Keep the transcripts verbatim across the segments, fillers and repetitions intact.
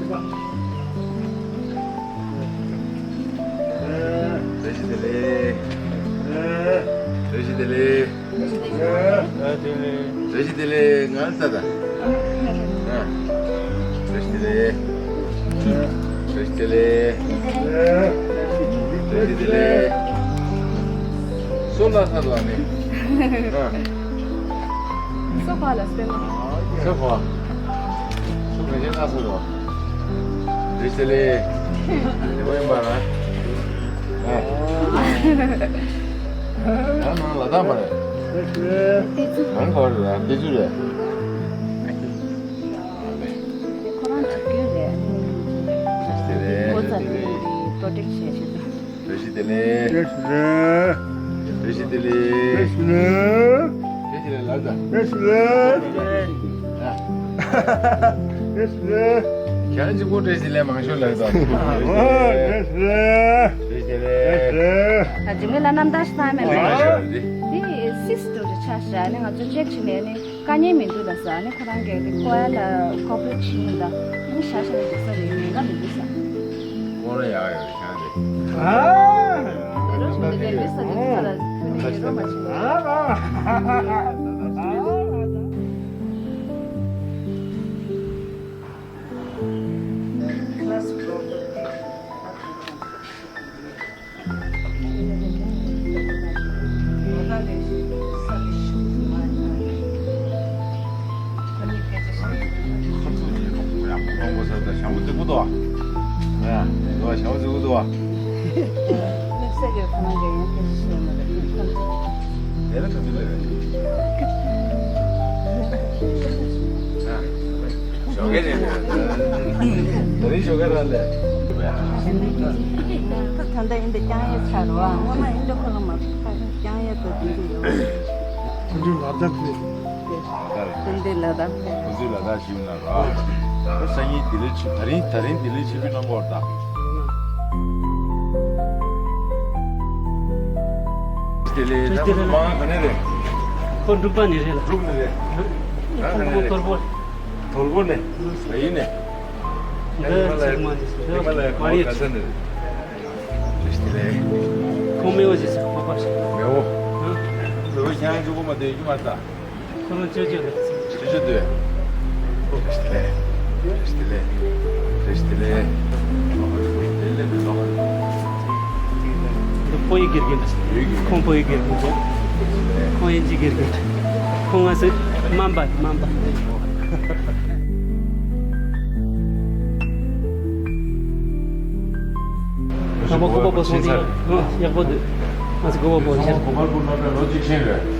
བཀྲ་ཤིས་བདེ་ལེགས། བཀྲ་ཤིས་བདེ་ལེགས། བཀྲ་ཤིས་བདེ་ལེགས། ང་ལ་ལྟ་ད། བཀྲ་ཤིས་བདེ་ལེགས། བཀྲ་ཤིས་བདེ་ལེགས། བཀྲ་ཤིས་བདེ་ལེགས། སོ་ལ་ས་ལ་ནི། སོ་ཕ་ལ་སྤེན་པ། སོ་ཕ། སོ་ཕ་ཡིན་ན་སོ་ལ། བཀྲ་ཤིས་བདེ་ལེགས། དེ་བས་མ་ར། ཨ། ཡང་ནང་ལ་དྭགས་མ་རེད། ནང་ག་བ་རེད་ལ་དེ་ཚོ་རེད། ཁོ་རང་དུས་རྒྱུན་རེད། བཀྲ་ཤིས་བདེ་ལེགས། ཁོ་ཚ་དེ་པྲོ་ཊེག་བྱས་བྱས། བཀྲ་ཤིས་བདེ་ལེགས། བཀྲ་ཤིས་བདེ་ལེགས། བཀྲ་ཤིས་བདེ་ལེགས། བཀྲ་ཤིས་བདེ་ལེགས་ལབ་དང་། བཀྲ་ཤིས་བདེ་ལེགས། བཀྲ་ཤིས་བདེ་ལེགས། ཁྱེད་རང་གཅིག་པོ་བཀྲ་ཤིས་བདེ་ལེགས་མང་ཤོས་ལབ་དང་། བཀྲ་ཤིས་བདེ་ལེགས། བཀྲ་ཤིས་བདེ་ལེགས། ད་རྗེས་མའི་ལ་རྣམ་ཐར་ཞིག་བཏང་མེད་པ། དེ་སིས་ཏུ་རེ་ཆ་ཤ་ནས་ང་ཚོ་ཅེག་བྱས་ནས་ནི། དཀའ་ངལ་མི་འདུག་ལ་ཟ་ནི་ཁོ་རང་གིས་ཀོ་ཡ་ལ་ཀོ་པ་རེཊ་བྱེད་ཡིན་ད་ནི་ཤ་ཤ་ནི་འདུག་ས་རེད། ཉེན་ཁ་མི་འདུག་ས། ཀོ་ར་ཡག་ཡོད་ཤ་རེད། ཨ། རོ་ཞིག་འདི་འདྲ་འདུག་ས་འདུག་ས་ལ་ཁོ་ནི་ཡོད་རོ་མ་བྱེད། ཞོགས་ཀས་ནས། ཞོགས་ཀས་ནས། ད་རིང་ཞོགས་ཀས་རང་ལས། ད་ལྟ་ཡིན་པའི་རྐྱང་ཡས་ཚར་བ། སྔོན་མ་ཡིན་པའི་ཁོ་ལ་མ་ཐུག་པ་རྐྱང་ཡས་དང་དེ་འདྲ་ཡོད། ཁོང་ཚོའི་ལ་དྭགས་ཀྱི། ཁོང་ཚོའི་ལ་དྭགས་ཀྱི། ཁོང་ཚོའི་ལ་དྭགས་ཞིག་ཡོད་ན་ར། ད་སང་ཉིན་ལྡི་ལི་ཆིབས། ད་རིང་ད་རིང་ལྡི་ལི་ཆིབས་པའི་གནང་གོ་ར་ད། ལྡི་ལི་ལྡི་ལི་མ་ག་ནས་རེད། ཁོ་འབྲུག་པ་ནས་རེད་ལ། འབྲུག་ནས་རེད། ང་ག་ནས་རེད། ཐོར་བུ། ཐོར་བུ་ནས། ཨ་ཡིན་ནས། འདི་ཚིག་མ་འདི་ཚིག་མ་ལ་མ་ཡོད་ཚིག། ཁོང་མེ་བོ་ཞིག་ཟེར་ཁོ་པ་ཞིག་མེ་བོ། མེ་བོ་ཁྱེད་རང་གཅིག་པོ་མ་སྡོད་རྒྱུ་མ་རེད་ད། ཁོ་རང་ཅོ་ཅོ་རེད། ཅོ་ཅོ་སྡོད། བཀྲ་ཤིས་བདེ་ལེགས། བཀྲ་ཤིས་བདེ་ལེགས། བཀྲ་ཤིས་བདེ་ལེགས། འདི་ཕོ་ཡི་དགེ་རྒན་རེད། ཁོང་ཕོ་ཡི་དགེ་རྒན་རེད། ཁོང་དབྱིན་ཇིའི་དགེ་རྒན། ཁོང་ང་ཚོའི་སྨན་པ་སྨན་པ། ང་ཚོ་སྒོ་པ་པོ་སོང་དེ་ཡག་པོ་འདུག་ང་ཚོ་སྒོ་པ་པོ་ཕྱིན། སྒོ་པ་པོ་ལོ་གཅིག་ཕྱིན་རེད།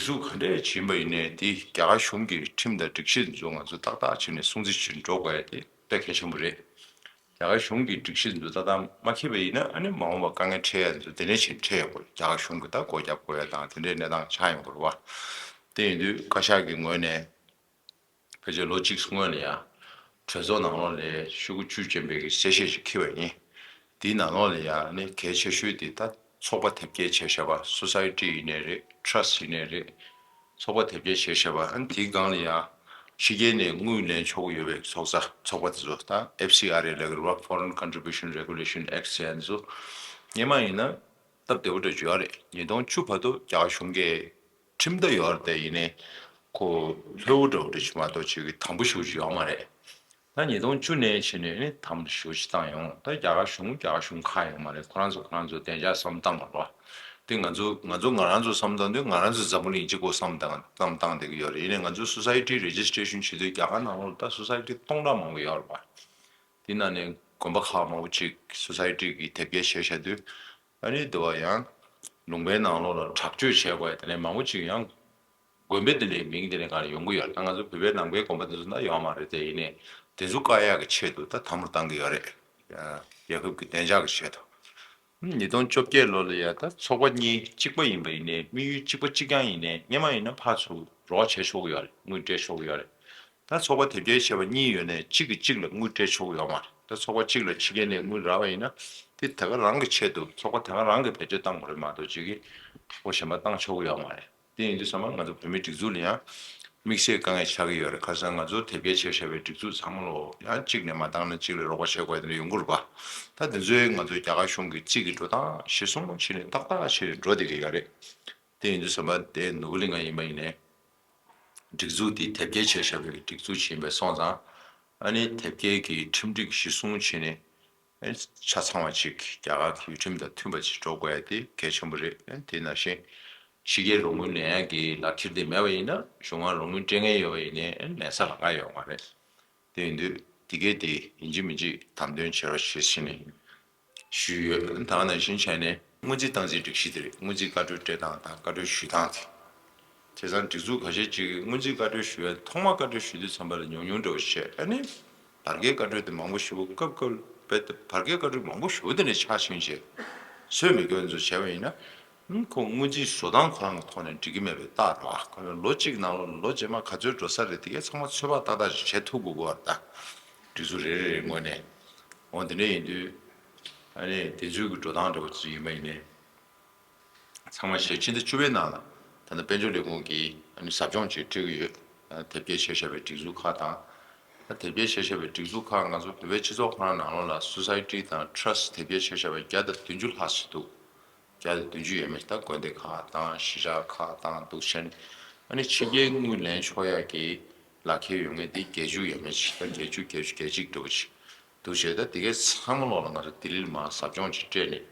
སྒྲིག་འཛུགས་ག་འདྲས་བྱིན་པ་ཡིན་ནའི་དེ་རྒྱ་གར་གཞུང་གི་ཁྲིམས་དང་སྒྲིག་གཞི་ཚོ་ང་ཚོ་ཏག་ཏག་བྱས་ནས་སྲུང་བརྩི་བྱེད་འགྲོ་དགོས་ཡ་དེ་དཔེ་གལ་ཆེན་པོ་རེད། རྒྱ་གར་གཞུང་གི་སྒྲིག་གཞི་ཚོ་ཏག་ཏག་མ་འཁྱེར་བ་ཡིན་ན་ཨ་ནི་མ་འོངས་པ་དཀའ་ངལ་འཕྲད་ཡ་ཚོ་དེ་འདྲས་བྱས་འཕྲད་ཡོང་གི་རེད། རྒྱ་གར་གཞུང་གི་ད་སྒོ་རྒྱབ་དགོས་ཡ་དང་དེ་འདྲའི་གནས་སྟངས་ཆགས་ཡོང་གི་རེད་བ། དེ་ཡིན་དུས་བཀའ་ཤག་གི་ངོས་ནས་ཕལ་ཆེར་ལོ་གཅིག་སྔོན་ལ་ཡ་གྲོས་ཚོགས་ནང་ལོགས་ལ་ཤོག་གུ་བཅུ་ཅན་པའི་གི་གསལ་བཤད་ཅིག་འཁྱེར་བ་ཡིན། དེའི་ནང་ལོགས་ལ་ཡ་ནི་གལ་ཆེ་ཤོས་དེ་ད་ཚོགས་པ་དེབ་སྐྱེལ་བྱས་བཞག་པ་སོ་སའི་ཊི་ཡིན་ནའི་རེད། ཊྲ་སི་ཊི་ཡིན་ནའི་རེད། ཚོགས་པ་དེབ་སྐྱེལ་བྱས་བཞག་པ་ཨ་ནི་དེའི་སྒང་ལ་ཡ་ཕྱི་རྒྱལ་ནས་དངུལ་ལེན་ཆོག་གི་ཡོད་པའི་ཚོགས་ས་ཚོགས་པ་དེ་ཚོ་ད་ཨེཕ་སི་ཨར་ཨེ་ལབ་ཀྱི་རེད་བ། Foreign Contribution Regulation Act ཟེར་ཡ་འདི་ཚོ་སྔོན་མ་ཡིན་ན་སྟབས་བདེ་པོ་འདྲ་ཅིག་ཡོད་རེད། ཉིས་སྟོང་བཅུ་བར་དུ་རྒྱ་གར་གཞུང་གིས་ཁྲིམས་ད་ཡོད་རེད་དེ་ཡིན་ནའི་ཁོ་ལྷོད་པོ་འདྲ་བོ་འདྲ་ཅིག་མ་གཏོགས་ཅིག་དམ་པོ་ཞེ་པོ་ཅིག་ཡོད་མ་རེད། ད་ཉིས་སྟོང་བཅུ་ནས་བྱས་ནས་ནི་དམ་ཞེ་པོ་ཅིག་བཏང་ཡོང་། ད་རྒྱ་གར་གཞུང་རྒྱ་གར་གཞུང་ཁག་ཡོད་མ་རེད། ཁོ་རང་ཚོ་ཁོ་རང་ཚོ་བདེ་འཇགས་བསམ་བཏང་བ་རེད། དེ་ང་ཚོ་ང་ཚོ་ང་རང་ཚོ་བསམ་བཏང་དུས་ང་རང་ཚོ་འཛམ་བུ་གླིང་སྤྱི་ཁོག་བསམ་བཏང་བསམ་བཏང་བསྡད་ཀྱི་ཡོད་རེད། ཡིན་ནའི་ང་ཚོ་སོ་སའི་ཊི་རེ་ཇི་སི་ཊེ་ཤན་བྱེད་དུས་རྒྱ་གར་ནང་ལོགས་ད་སོ་སའི་ཊི་སྟོང་ཕྲག་མང་པོ་ཡོད་རེད་པ། དེ་ནང་ནས་དགོན་པ་ཁག་མང་པོ་ཅིག་སོ་སའི་ཊི་གི་དེབ་སྐྱེལ་བྱས་བཞག་དུས་ཨ་ནི་དེ་བ་ཡང་ལུང་པའི་ནང་ལོགས་ལ་དྲག་སྤྱོད་བྱས་པ་དེ་ནས་མང་པོ་ཅིག་ཡང་དགོན་པའི་དེ་ལས་མིང་དེ་ནས་ག་རེ་ཡོང་གི་ཡོད། ད་ང་ཚོ་བོད་པའི་ནང་པའི་དགོན་པ་དེ་ཚོ་ན་ཡོད་མ་རེད་དེ། ཡིན་ནའི་དེ་ཚོ་བཀག་ཡག་གི་ཆེད་དུ་ད་དམ་པོར་བཏང་གི་ཡོད་རེད། རྒྱལ་ཁབ་ཀྱི་བདེ་འཇགས་ཀྱི་ཆེད་དུ། ཉིས་སྟོང་བཅོ་བརྒྱད་ལོ་ལ་ཡ་ད་ཚོགས་པ་གཉིས་གཅིག་པ་ཡིན་པ་ཡིན་ནའི་དམིགས་ཡུལ་གཅིག་པ་གཅིག་རྐྱང་ཡིན་ནའི་སྔོན་མ་ཡིན་ན་ཕར་ཚུར་རོགས་བྱས་ཆོག་གི་ཡོད་རེད། དངུལ་སྤྲད་ཆོག་གི་ཡོད་རེད། ད་ཚོགས་པ་དེབ་སྐྱེལ་བྱས་པ་གཉིས་ཡོད་ནའི་གཅིག་གིས་གཅིག་ལ་དངུལ་སྤྲད་ཆོག་གི་ཡོད་མ་རེད། ད་ཚོགས་པ་གཅིག་ལ་ཕྱི་རྒྱལ་ནས་དངུལ་རག་པ་ཡིན་ན་དེ་དེ་ག་རང་གི་ཆེད་དུ་ཚོགས་པ་དེ་ག་རང་གིས་བེད་སྤྱོད་བཏང་དགོས་རེད་མ་གཏོགས་གཅིག་གིས་ཚོགས་པ་གཞན་པ་བཏང་ཆོག་གི་ཡོད་མ་རེད། དེ་ཡིན་དུས་ཚང་མ་ང་ཚོ་བོད་མིའི་སྒྲིག་འཛུགས་ལ་ཡང་དམིགས་བསལ་དཀའ་ངལ་ཆགས་ཀྱི་ཡོད་རེད། ཁ་སང་ང་ཚོ་དེབ་སྐྱེལ་བྱས་བཞག་པའི་སྒྲིག་འཛུགས་ཚང་མ་ལོ་ཡང་གཅིག་ནས་མ་བཏང་ན་གཅིག་ལ་རོགས་པ་བྱེད་དགོས་དེ་འདྲ་ཡོང་གི་རེད་པ། ད་དེ་ཚོའི་ང་ཚོའི་རྒྱ་གར་གཞུང་གི་རྩིས་ཀྱི་འགྲོ་སྟངས་གཞིར་བཟུང་བྱས་ནས་ཏག་ཏག་བྱས་ནས་འགྲོ་བསྡད་ཀྱི་ཡོད་རེད། དེ་ཡིན་དུས་ཚང་མ་དེ་ནོར་བུ་གླིང་ང་ཡིན་པ་ཡིན་ནའི་སྒྲིག་འཛུགས་དེ་དེབ་སྐྱེལ་བྱས་བཞག་པའི་སྒྲིག་འཛུགས་ཤིག་ཡིན་པས་སོང་ཙང་ཨ་ནི་དེབ་སྐྱེལ་གྱི་ཁྲིམས་སྒྲིག་གཞིར་བཟུང་བྱས་ནས། ཆ་ཚང་བ་ཅིག་རྒྱ་གར་གྱི་ཁྲིམས་དང་མཐུན་པ་ཅིག་འགྲོ་དགོས་ཡ་དེ་གལ་ཆེན་པོ་རེད། དེ་ནང་བཞིན་ཕྱི་རྒྱལ་རོགས་དངུལ་ལེན་ཡ་གི་ལག་ཁྱེར་དེ་མེད་པ་ཡིན་ན་གཞུང་ང་རོགས་དངུལ་སྤྲད་མཁན་ཡོད་པ་ཡིན་ནའི་ལེན་ས་ལམ་ཁ་ཡོད་མ་རེད། དེ་ཡིན་དུས་དེ་གས་དེ་ཡིན་གཅིག་མིན་གཅིག་དམ་དོན་བྱེད་རོགས་ཞེས་ཟེར་ནས་ཞུས་ཡོད། ད་ག་ནང་བཞིན་བྱས་ནས་སྔོན་རྩིས་བཏང་རྩིས་སྒྲིག་གཞི་དེ་རེད། སྔོན་རྩིས་བཀའ་འཁྲོལ་སྤྲད་སྟངས་དང་བཀའ་འཁྲོལ་ཞུ་སྟངས་དེ། བྱས་ཙང་སྒྲིག་འཛུགས་ཁ་ཤས་ཅིག་གིས་སྔོན་རྩིས་བཀའ་འཁྲོལ་ཞུ་བའི་ཐོག་མ་བཀའ་འཁྲོལ་ཞུ་དུས་ཙམ་པ་ལ་ཉུང་ཉུང་འདྲ་བོ་བྱས། ཨ་ནི་བར་བརྒལ་བཀའ་འཁྲོལ་དེ་མང་པོ་ཞེ་པོ་སྐབས་སྐབས་རྦད་དེ་བར་བརྒལ་བཀའ་འཁྲོལ་མང་པོ་ཞེ་པོ་དེ་འདྲ་ཆགས་ཕྱིན་བྱས་ཚོད་མི་དགོས་ཚོ་བྱས་པ་ཡིན་ན་ཨང་ཁོ་སྔོན་རྩིས་བཟོ་སྟངས་ཁོ་རང་གི་ཐོག་ནས་འགྲིག་གི་མེད་པའི་རྟགས་རེད་བ། ཁོ་ལོ་གཅིག་ནང་ལོ་ལོ་རྗེས་མ་ག་ཚོད་འགྲོ་ས་རེད། དེ་གས་ཚང་མ་ཚོད་དཔག་ཏག་ཏག་ཅིག་བྱེད་ཐུབ་དགོས་ཀྱི་རེད་ད། སྒྲིག་འཛུགས་རེ་རེ་རེའི་ངོས་ནས། འོ་དེ་འདྲ་ཡིན་དུས་ཨ་ནི་དེ་ཚོའི་གི་འགྲོ་སྟངས་འདྲ་བོ་ཚོ་ཡིན་པ་ཡིན་ནའི། ཚང་མ་ཞེས་ཕྱི་ཟླ་བཅུ་པའི་ནང་ལ་ད་ལྟ་དཔལ་འབྱོར་ལས་ཁུངས་ཀྱིས་ཨ་ནི་ཟབ་སྦྱོང་ཅིག་སྤྲད་ཀྱི་ཡོད། ཨ་དེབ་སྐྱེལ་བྱས་བཞག་པའི་སྒྲིག་འཛུགས་ཁག་དང་། ཨ་དེབ་སྐྱེལ་བྱས་བཞག་པའི་སྒྲིག་འཛུགས་ཁག་ང་ཚོ་བོད་པའི་སྤྱི་ཚོགས་ཁོ་རང་ནང་ལོགས་ལ་སོ་སའི་ཊི་དང་ཊྲ་སི་ཊི་དེབ་སྐྱེལ་བྱས་བཞག་པའི་བརྒྱ་དང་བདུན་ཅུ་ལྷག་ཙམ་འདུག་བརྒྱ་དང་བདུན་ཅུ་ཡས་མས་ད་དགོན་སྡེ་ཁག་དང་གཞིས་ཆགས་ཁག་དང་འདུག་བྱས་ནས་ཨ་ནི་ཕྱི་རྒྱལ་དངུལ་ལེན་ཆོག་ཡག་གི་ལག་ཁྱེར་ཡོད་མཁན་དེ་བརྒྱད་ཅུ་ཡས་མས་ཅིག་ད་བརྒྱད་ཅུ་བརྒྱད་ཅུ་གྱ་གཅིག་འདྲ་བོ་ཅིག་འདུག་བྱས། ད་དེ་གའི་ཚང་མ་ལོག་ལ་ང་ཚོ་ལྡི་ལི་ལ་མར་ཟབ་སྦྱོང་ཅིག་སྤྲད་ནས་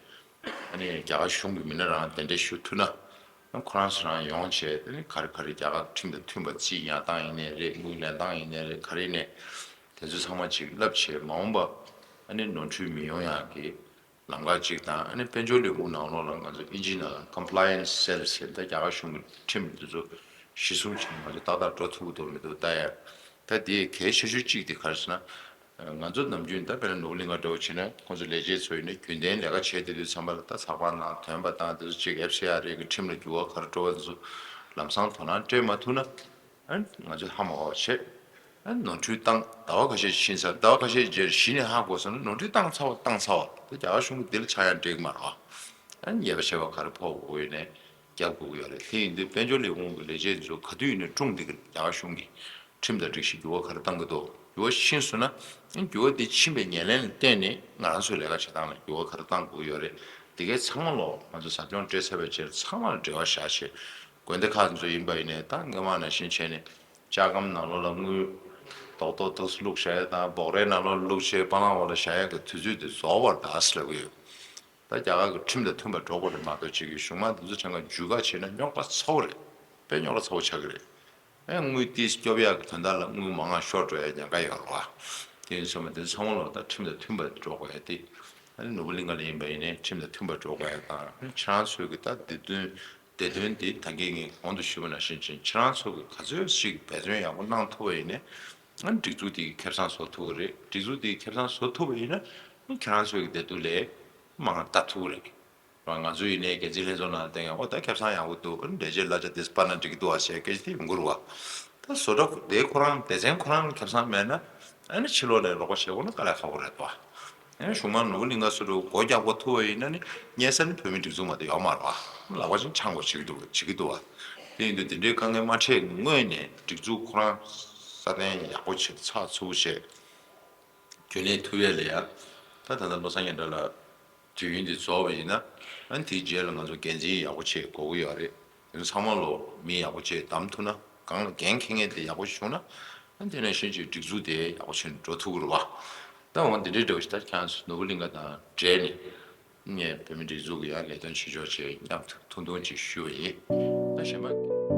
ཨ་ནི་རྒྱ་གར་གཞུང་གི་མི་སྣ་རང་གདན་འདྲེན་ཞུ་ཐུབ་ན་ཨ་ཁོ་རང་ཚོ་རང་ཡོང་བྱས། ཨ་ནི་ག་རེ་ག་རེ་རྒྱ་གར་ཁྲིམས་དང་མཐུན་པ་རྩིས་ཉར་སྟངས་ཡིན་ནའི་རེད། དངུལ་ལེན་སྟངས་ཡིན་ནའི་རེད། ག་རེ་ནས་དེ་ཚོ་ཚང་མ་ཅིག་བསླབ་བྱས་མ་འོངས་པ་ཨ་ནི་ནོར་འཁྲུལ་མི་ཡོང་ཡག་གི་ལམ་ཁ་ཅིག་དང་། ཨ་ནི་དཔལ་འབྱོར་ལས་ཁུངས་ནང་ལོགས་ལ་ང་ཚོ་ཨིན་ཇིའི་ནང་ལ་compliance cell ཟེར་ད་རྒྱ་གར་གཞུང་གི་ཁྲིམས་འདི་ཚོ་གཞི་བཟུང་བྱས་ནས་ང་ཚོ་ཏག་ཏག་འགྲོ་ཐུབ་ཀྱི་འདུག་མི་འདུག་ལྟ་ཡ། ད་དེའི་གལ་ཆེ་ཤོས་གཅིག་དེ་ག་རེ་ཟེར་ན། ང་ཚོ་ནམ་རྒྱུན་ད་དཔེར་ན་ནོར་བུ་གླིང་ག་འདྲ་བོ་བྱས་ན་ཁོང་ཚོ་ལས་བྱེད་ཚོ་ཡིན་ན་རྒྱུན་ལྡན་ལས་ཀ་བྱེད་བསྡད་དུས་ཙམ་པ་ལ་ད་ཚགས་པར་ནང་ཐོན་པ་དང་དེ་ཚོ་གཅིག་ཨེཕ་སི་ཨར་ཨེ་གི་ཁྲིམས་ལ་འགྱུར་བ་ག་རེ་འགྲོ་བ་དེ་ཚོ་ལམ་སང་དོ་སྣང་སྤྲད་མ་ཐུབ་ན། ཨ་ང་ཚོས་ཧ་མ་གོ་བ་བྱེད། ཨ་ནོར་འཁྲུལ་བཏང་ཟླ་བ་ཁ་ཤས་ཕྱིན་ཚར། ཟླ་བ་ཁ་ཤས་རྗེས་གཞི་ནས་ཧ་གོ་སོང་ན་ནོར་འཁྲུལ་བཏང་ཚར་བ་བཏང་ཚར་བ་དེ་རྒྱ་གར་གཞུང་གི་འདི་ལ་ཆགས་ཡང་འགྲིག་མ་རེད། ཨ་ཉེས་པ་ཆེ་བ་ག་རེ་ཕོག་དགོས་ཡོད་ནས་རྒྱབ་དགོས་ཀྱི་ཡོད་རེད། དེ་ཡིན་དུས་དཔལ་འབྱོར་ལས་ཁུངས་ཀྱི་ལས་བྱེད་ཚོ་ག་དུས་ཡིན་ནའི་སྒྲུང་འདི་གི་རྒྱ་གར་གཞུང་གི་ཁྲིམས་དང་སྒྲིག་གཞི་འགྱུར་བ་ག་རེ་བཏང་གི་འདུག་འགྱུར་བ་ཕྱིན་སོང་ན་ཨ་འགྱུར་བ་འདི་ཕྱིན་པའི་ཉེར་ལེན་ལ་བརྟེན་ནས་ང་རང་ཚོའི་ལས་ཀ་བྱེད་སྟངས་ལ་འགྱུར་བ་ག་རེ་བཏང་དགོས་ཀྱི་ཡོད་རེད། དེ་གའི་ཚང་མ་ལོ་ང་ཚོ་ཟབ་སྦྱོང་སྤྲད་ཚར་བའི་རྗེས་ཚང་མ་ལ་འབྲེལ་བ་བཞག་བྱས། དགོན་སྡེ་ཁག་ཚོ་ཡིན་པ་ཡིན་ནའི་ད་སྔོན་མ་ནང་བཞིན་བྱས་ནས་ལྕགས་སྒམ་ནང་ལོགས་ལ་དངུལ་རྡོག་རྡོག་ཏོག་ཙམ་བླུགས་བཞག་ཡ་དང་སྦོག་རའི་ནང་ལོགས་ལ་བླུགས་བྱས་པ་ལང་འོག་ལ་བཞག་ཡ་གི་དུས་ཚོད་དེ་རྫོགས་པ་རེད་ཟེར་ལབ་ཀྱི་ཡོད། ད་རྒྱ་གར་གྱི་ཁྲིམས་དང་མཐུན་པ་འགྲོ་དགོས་རེད་མ་གཏོགས་ཅིག་གི་གཞུང་མང་དེ་ཚོ་ཆ་ཚང་འཇུས་ག་བྱས་ན་རྙོག་དྲ་ཚ་བོ་རེད། དཔེ་རྙོག་དྲ་ཚ་བོ་ཆགས་ཀྱི་རེད། ཨེ་དངུལ་ཏིས་སྐྱོབ་ཡག་གི་དོན་དག་ལ་དངུལ་མང་ང་ཤོར་འགྲོ་ཡ་ཉེན་ཁ་ཡོད་རེད་བ། དེ་ཡིན་ཙང་མ་དེ་ཚང་མ་ལོ་ད་ཁྲིམས་དང་མཐུན་པ་འགྲོ་དགོས་ཡ་དེ། ཨ་ནི་ནོར་བུ་གླིང་ག་ལ་ཡིན་པ་ཡིན་ནའི་ཁྲིམས་དང་མཐུན་པ་འགྲོ་དགོས་ཡ་དང་ཁྱེད་རང་ཚོས་གི་ད་འདི་དོན་ བདེ་དོན་འདི་ད་གིན་ངས་གོང་དུ་ཞུས་པ་ནང་བཞིན་བྱས་ཁྱེད་རང་ཚོ་གིས་ག་ཚོད་ཞིག་འབད་བརྩོན་ཡག་པོ་གནང་ཐུབ་པ་ཡིན་ན། སྒྲིག་འཛུགས་འདི་གི་ཁེ་བཟང་བཟོ་ཐུབ་ཀྱི་རེད། སྒྲིག་འཛུགས་འདི་གི་ཁེ་བཟང་བཟོ་ཐུབ་པ་ཡིན་ན་ཁྱེད་རང་ཚོ་གི་བདེ་སྡུག་ལ་མར་ལྟ་ཐུབ་ཀྱི་རེད། ང་ཚོ་ཡིན་ནའི་འགན་འཛིན་ལྷན་ཚོགས་ནང་བསྡད་ཡང་ཨོ་ད་ཁེ་བཟང་ཡག་པོ་འདུག་འགྲེལ་བརྗོད་གླ་ཆ་དེ་སྤར་ན་འགྲིག་གི་འདུག་བ་ཞེས་སྐད་ཆ་དེ་ཡོང་གི་རེད་བ། ད་བཟོ་གྲྭ་དེ་ཁོ་རང་སྡེ་ཚན་ཁོ་རང་ལ་ཁེ་བཟང་མེད་ན་ཨ་ནི་ཕྱི་ལོགས་ནས་རོགས་པ་བྱེད་དགོས་ན་དཀའ་ལས་ཁག་པོ་རེད་དོ། ཨ་ནི་གཞུང་མང་ནོར་བུ་གླིང་ག་སུ་འགྲོ་སྒོ་རྒྱག་པོ་ཐུབ་པ་ཡིན་ན་ནི་སྙན་སེང་ནི་བོད་མི་སྒྲིག་འཛུགས་མ་གཏོགས་ཡོད་མ་རེད་བ། ལག་པ་ཅིག་འཆང་དགོས་བྱེད་ཀྱི་འདུག་བྱེད་ཀྱི་འདུག་བ། དེ་ཡིན་དུས་དེ་འདྲའི་དཀའ་ངལ་མ་འཕྲད་སྔོན་ནས་སྒྲིག་འཛུགས་ཁོ་རང་སྲ་བརྟན་ཡག་པོ་བྱེད་ཚགས་ཚུད་པོ་བྱེད། རྒྱུན་ལས་ཐུབ་ཡས་ལ་ཡ། ད་ད་ལྟ་བློ་བཟང་སྙན་གྲགས་ལགས་དུས་ཡུན་འདི་རྫོགས་པ་ཡིན་ན། ཨ་ནི་དེའི་རྗེས་ལ་ང་ཚོ་འགན་འཛིན་ཡག་པོ་བྱེད་དགོས་ཀྱི་ཡོད་རེད། དེ་ཚོ་ཚང་མ་ལོ་མི་ཡག་པོ་བྱེད་བདམས་ཐུབ་ན་གང་ལ་འགན་འཁྱེར་མཁན་དེ་ཡག་པོ་བྱུང་ན། ཨ་ནི་དེ་ནས་ཤིན་ཅིག་སྒྲིག་འཛུགས་དེ་ཡག་པོ་བྱས་ནས་འགྲོ་ཐུབ་ཀྱི་རེད་བ། ད་འོ་འདི་འདྲའི་འདྲ་བོ་ཞིག་ད་ཁྱེད་རང་ཚོ་ནོར་བུ་གླིང་ག་དང་འབྲེལ་ནས། ངས་བོད་མི་སྒྲིག་འཛུགས་ཀྱི་ཡང་ལས་དོན་བྱེད་ཕྱོགས་བཅས་མཉམ་དུ་ཐུང་ཐུང་ཅིག་ཞུས་པ་ཡིན། ད་གཞན་པ།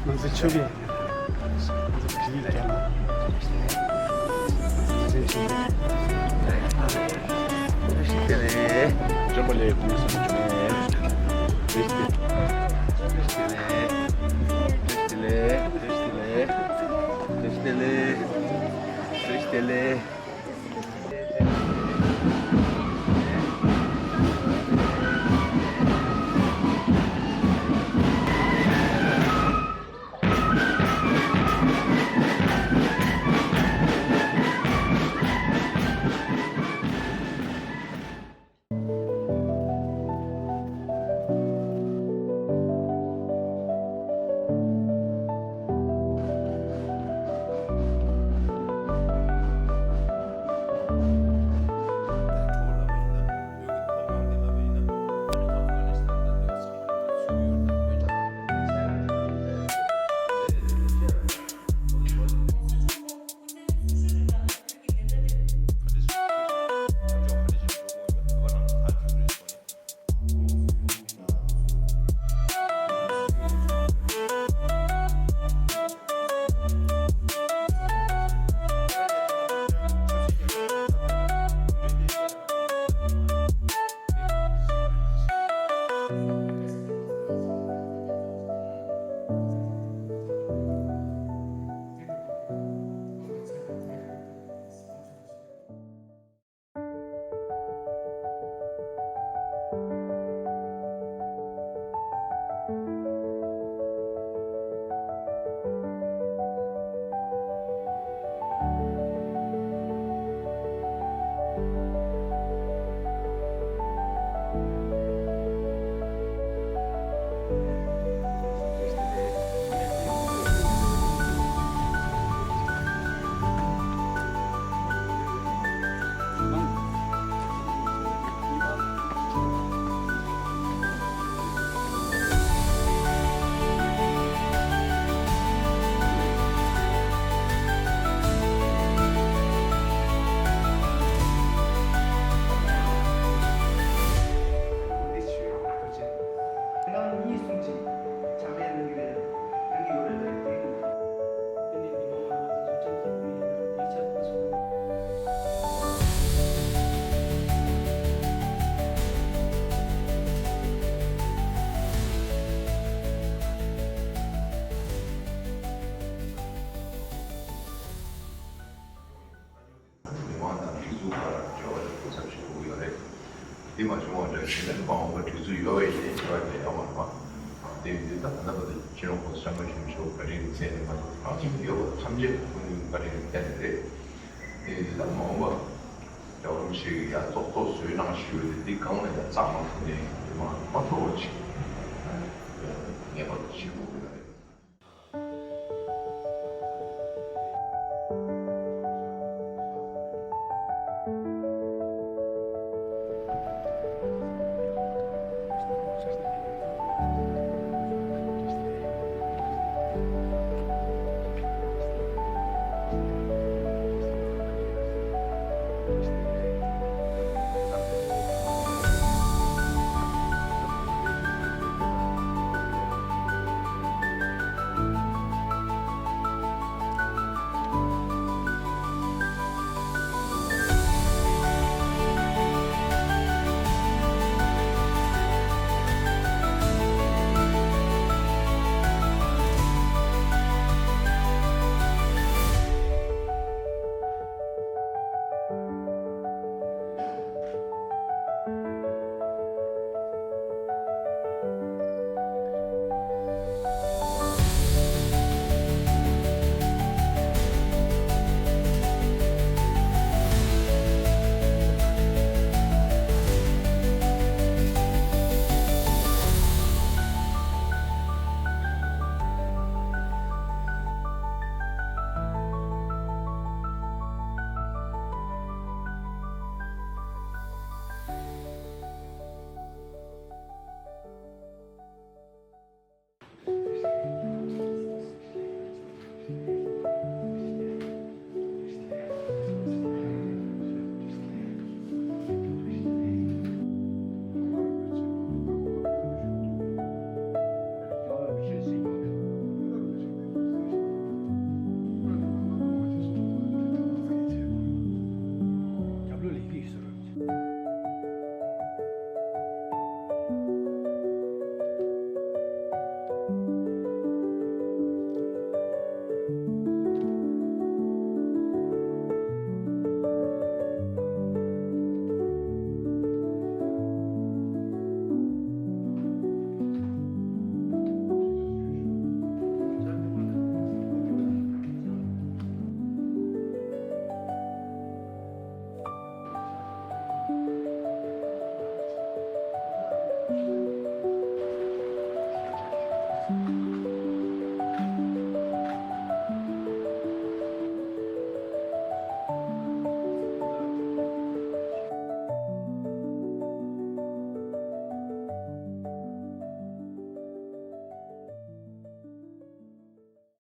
ང་ཚོ་ཆོས་རྒྱལ། མི་མང་དང་སྒྲིག་འཛུགས་བར་འབྲེལ་བ་ཞིག་ཚབས་ཆེ་དགོས་ཀྱི་ཡོད་རེད། དེ་མ་བྱུང་བ་འདྲ་ཞིག་ན་མ་འོངས་པར་སྒྲིག་འཛུགས་ཡོད་པའི་ཞེས་བྱ་བ་དེ་ཡོད་མ་རེད་པ། དེ་ཡིན་དུས་ད་ད་ལྟ་བར་དུ་སྤྱི་ནོར་༸གོང་ས་༸སྐྱབས་མགོན་ཆེན་པོ་མཆོག་བཀའ་དྲིན་གྱི་ཚད་ནས་མ་གཏོགས་གང་ཅི་ཡོད་པ་ཐམས་ཅད་ཁོང་གི་བཀའ་དྲིན་གྱི་ཚད་ནས་རེད། དེ་ཡིན་དུས་ད་མ་འོངས་པ་རྒྱལ་བ་རིན་པོ་ཆེ་གིས་ཡར་ཙོག་ཙོག་བཟོས་གནང་ཞུས་པ་དེ་འདི་གང་ལ་ཡང་གཙང་མ་བྱུང་ནས་དེ་མ་མ་ཐོར་བ་ཅིག་ངེས་པར་དུ་བྱེད་དགོས་ཀྱི་རེད།